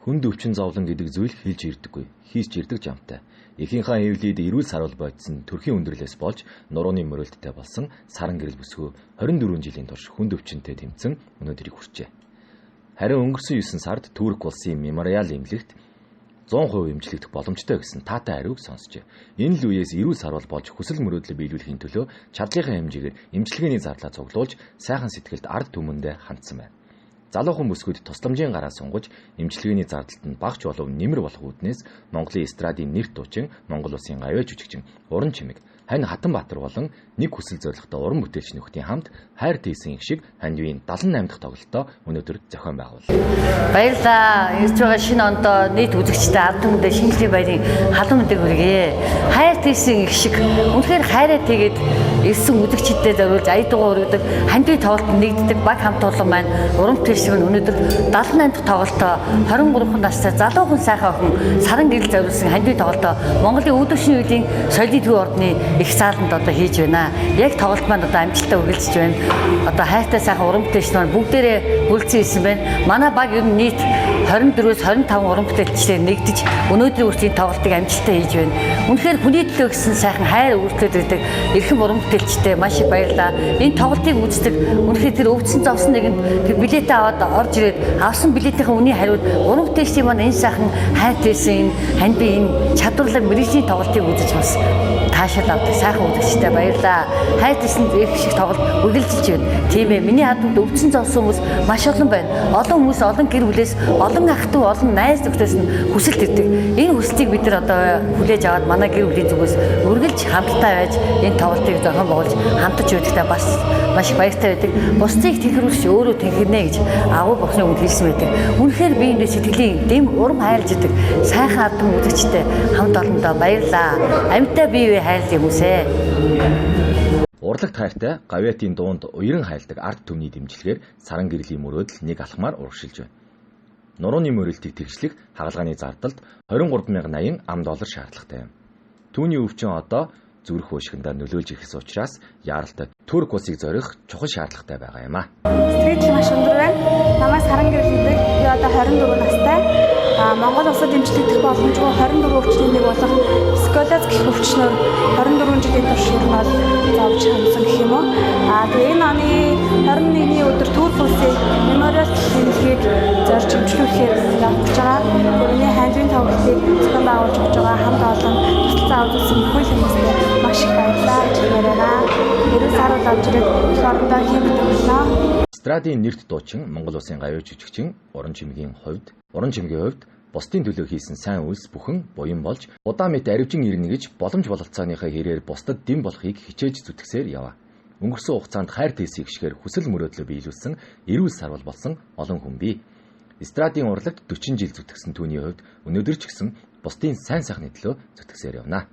Хүнд өвчин зовлон гэдэг зүйл хэлж ирдэггүй, хийсч ирдэг жамтай. Эхийнхээ хэвлийд эрүүл саруул бодсон төрхийн өндөрлөөс болж нурууны мөрөлдтэй болсон саран гэрэл бүсгүй 24 жилийн турш хүнд өвчнөд тэмцэн өнөөдрийг хүрчээ. Харин өнгөрсөн 9 сард Турк улсын мемориал эмнэлэгт 100% эмчлэгдэх боломжтой гэсэн таатай хариуг сонсчээ. Энэ л үеэс эрүүл саруул болж хүсэл мөрөөдлөө биелүүлэхийн төлөө чадлынхаа хэмжээгээр эмчилгээний зардлаа цуглуулж сайхан сэтгэлд ард түмэндээ хандсан байна. Залуухан бүсгүйд тусламжийн гараа сунгаж эмчилгээний зардалд нь багч болов нэмэр болох үүднээс Монголын эстрадын нэрт дуучин, Монгол улсын гавьяа жүжигчин Уран Чимэг, Хань Хатанбаатар болон нэг хүсэл зорилготой уран бүтээлч нөхдийн хамт хайр тийсэн их шиг Хандивын 78 дахь тоглолтоо өнөөдөр зохион байгууллаа. Баярлалаа. Ирж байгаа шинэ ондоо нийт үзэгчдэд ард түмэндээ шинэ жилийн баярын халуун мэндийг хүргье. Хайр тийсэн их шиг үнэхээр хайраа тэгээд ирсэн үзэгчдэд зориулж ая дугуй өргөдөг Хандивын тоглолтод нэгддэг баг хамт олон маань уран бүтээлч нь өнөөдөр 78 дахь тоглолтоо 23 настай залуухан сайхан охин саран гэрэл зориулсан Хандивын тоглолтоо Монголын өвдөшний үеийн соёлын төв ордны их зааланд одоо хийж байна. Яг тоглолт маань одоо амжилттай үргэлжлэж байна. Одоо хайртай сайхан уран бүтээлч маань бүгдээрээ бүлцэн ирсэн байна. Манай баг ер нь нийт 24-өөс 25 уран бүтээлчдээр нэгдэж өнөөдрийн үржлийн тоглолтыг амжилттай хийж байна. Үнэхээр хүний төлөө гэсэн сайхан хайр өргөтлөд ирдэг эрхэм уран бүтээлчтэй маш их баярлалаа. Энэ тоглолтыг үздэг үнэхээр тэр өвдсөн зовсон нэгэнд тэр билетээ аваад орж ирээд авсан билетийнхээ үнийн хариуд уран бүтээлчдийн маань энэ сайхан хайр тийсэн энэ Хандивын энэ чадварлаг мэргэжлийн тоглолтыг үзэж бас таашаал авдаг сайхан үзэгчтэй баярлалаа. Хайр тийсэн их шиг тоглолт үргэлжилж байна. Тийм ээ, миний хадамд өвдсөн зовсон хүмүүс маш олон байна. Олон хүмүүс олон гэр бүлээс, олон ах トゥ олон найз нөхдөс нь хүсэлт ирдэг. Энэ хүсэлтийг бид нар одоо хүлээж аваад манай гэр бүлийн зүгээс үргэлж хамтдаа байж энэ тоглолтыг зохион байгуулж хамтарч байдагтаа бас маш их баяртай байдаг. Бусдыг тэнхрүүлж өөрөө тэнхэрнэ гэж агуу бурхны үгэнд хэлсэн байдаг. Үнэхээр би энэ сэтгэлийн дэм урам хайлж идэг сайхан ард түмэн үзэгчтэй хамт олондоо баярлалаа. Амьтаа бие бие хайлт юм үсэ. Урлагт хайртай гавьяатын дуунд уяран хайлдаг ард түмний дэмжлэгээр саран гэрлийн мөрөөдөл нэг алхмаар урагшилж байна. Нурууны мөрөлтийг тэгшлэх хагалгааны зардалд 23,080 ам доллар шаардлагатай юм. Түүний өвчин одоо зүрх уушгиндаа нөлөөлж ирсэн учраас яаралтай Турк улсыг зорих чухал шаардлагатай байгаа юм а. Сэтгэл маш өндөр байна. Намайг саран гэрэл гэдэг. Би одоо 24 настай. Монгол улсад эмчлэгдэх боломжгүй 24 өвчний нэг болох сколиоз гэх өвчнөөр 24 жилийн турш ер нь бол зовж хандсан гэх юм уу. Тэгээ энэ оны 21-ний өдөр Турк улсын мемориал гэх эмнэлгийг зорж эмчлүүлэхээр явах гэж байгаа. Миний Хандивын тоглолтыг зохион байгуулж өгч байгаа хамт олон туслалцаа үзүүлсэн бүхэл хүмүүстээ маш их баярлалаа гэж хэлмээр байна. Эрүүл саруул авч ирээд эх орондоо хийх болно. Эстрадын нэрт дуучин, Монгол улсын гавьяа жүжигчин Уран Чимгийн хувьд бусдын төлөө хийсэн сайн үйлс бүхэн буян болж удаан мэт аривжин ирнэ гэж боломж бололцооныхоо хэрээр бусдад дэм болохыг хичээж зүтгэсээр яваа. Өнгөрсөн хугацаанд хайр тийсийг гişгээр хүсэл мөрөөдлөө биелүүлсэн эрүүл сарвал болсон олон хүн бий. Эстрадын урлагт 40 жил зүтгэсэн түүний хувьд өнөөдөр ч гэсэн бусдын сайн сайхны төлөө зүтгэсээр явна.